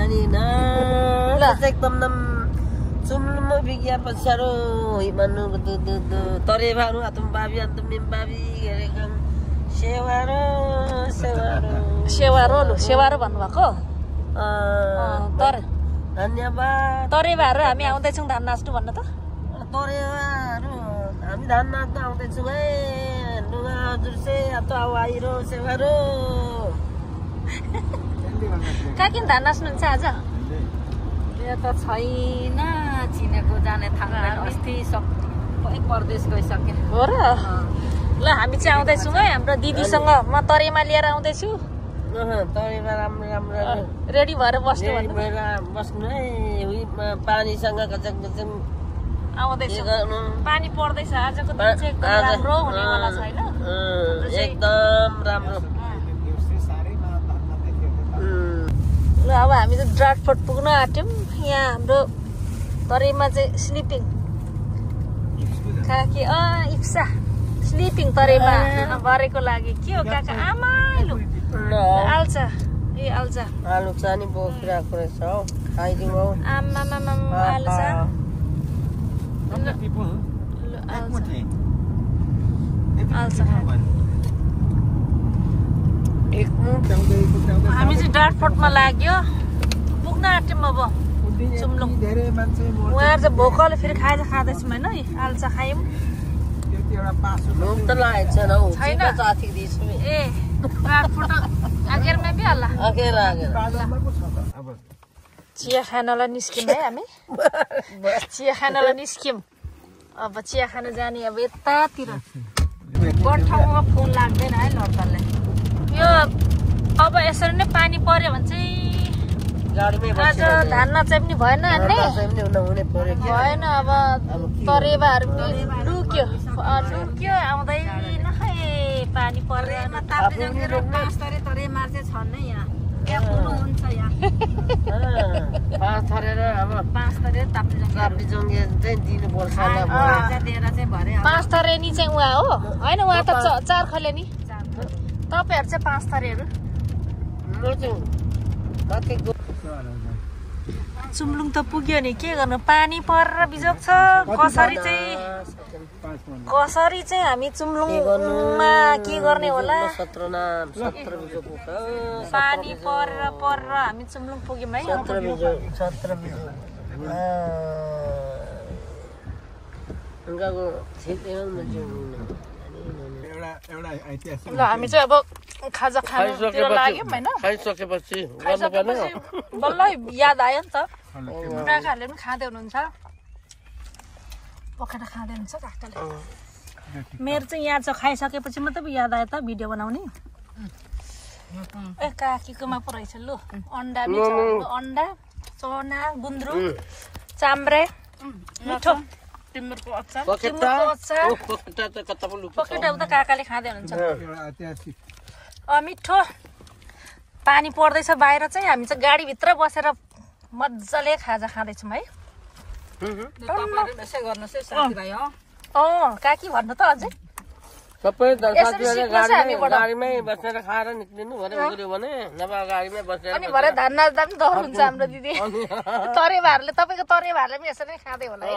अनि न एकदम नम चुम्लुम बिगिया पछारो हिमानु तरे भानु आतम बाबी आतम मिम बाबी गरेकम सेवारो भन्नुभएको तर धन्यवाद तरेबाहरू हामी आउँदैछौँ धान नाच्नु भन्नु त तरेबाहरू हामी धान नाच्न आउँदैछौँ है लुगा हजुरसे अतो आइरो सेवारो कहाँ किन धान नाच्नुहुन्छ आज यो त छैन चिनेको जाने थाहा अस्ति सबै परदेश गइसके हो र ल हामी चाहिँ आउँदैछौँ है हाम्रो दिदीसँग म तरेमा लिएर आउँदैछु तरेमा राम्रो रेडी भएर बस्नु बस्नु है पानीसँग गजक आउँदैछु पानी पर्दैछ आजको दिन चाहिँ एकदम राम्रो हुनेवाला छैन एकदम राम्रो ल अब हामी चाहिँ ड्राटफोर्ट पुग्न आँट्यौँ यहाँ हाम्रो तरेमा चाहिँ स्लिपिङ काकी इप्सा स्लिपिङ तरेमा गरेको लागि के हो काका आमाइलो आल्छ आल्छ आलु चानी बोकिरहेको रहेछ हौ खाइदिउँ हौ आमा आल्छ हामी चाहिँ ड्राटफोर्टमा लाग्यो पुग्न आँट्यौँ अब चुम्लुङ उहाँहरू चाहिँ भोकले फेरि खाजा खाँदैछौँ होइन आल्चा खायौँ भोक त लागेको छैन हौ छैन ए ड्राटफोर्ट आगेरमा पनि होला चिया खानलाई निस्क्यौँ है हामी चिया खानलाई निस्क्यौँ अब चिया खान जाने अब यतातिर बढ ठाउँमा फोन लाग्दैन है लड्कालाई यो अब यसरी नै पानी पर्यो भने चाहिँ आज धान नचाहि पनि भएन भएन अब तरेबाहरू लुक्यो आउँदै नखै पानी परेन तरेमा चाहिँ छन् नै यहाँ हुन्छ यहाँ 5 थरेर अब 5 थरे ताप्लिजङ्गे चाहिँ दिनुपर्छ चाहिँ भरे 5 थरे नि चाहिँ उहाँ हो होइन उहाँ त 4 खले नि तपाईहरु चाहिँ 5 थरेहरू चुम्लुङ त पुग्यो नि के गर्नु पानी परेर बिजोग छ कसरी चाहिँ हामी चुम्लुङमा के गर्ने होला पानी परेर हामी चुम्लुङ पुग्यौँ है ल हामी चाहिँ अब खाजा खानुतिर लाग्यौँ होइन खाइसकेपछि बल्ल याद आयो नि त काकाहरूले पनि खाँदै हुनुहुन्छ पकाएर खाँदै हुन्छ काकाले मेरो चाहिँ यहाँ चाहिँ खाइसकेपछि मात्रै याद आयो त भिडियो बनाउने ए काकीकोमा पो रहेछ लु अन्डा अन्डा चना गुन्द्रुक चाम्रे मिठो टिमुरको अचार पकेटा उता काकाले खाँदै हुनुहुन्छ मिठो पानी पर्दैछ बाहिर चाहिँ हामी चाहिँ गाडीभित्र बसेर मजाले खाजा खाँदैछौँ है काकी भन्नु त अझै सबै गाडीमै बसेर खाएर निक्लिनु भने नभए गाडीमै बसेर अनि भरे धान नाच्दा पनि डर हुन्छ हाम्रो दिदी तरेबाहरूले तपाईँको तरेबाहरूले पनि यसरी नै खाँदै होला है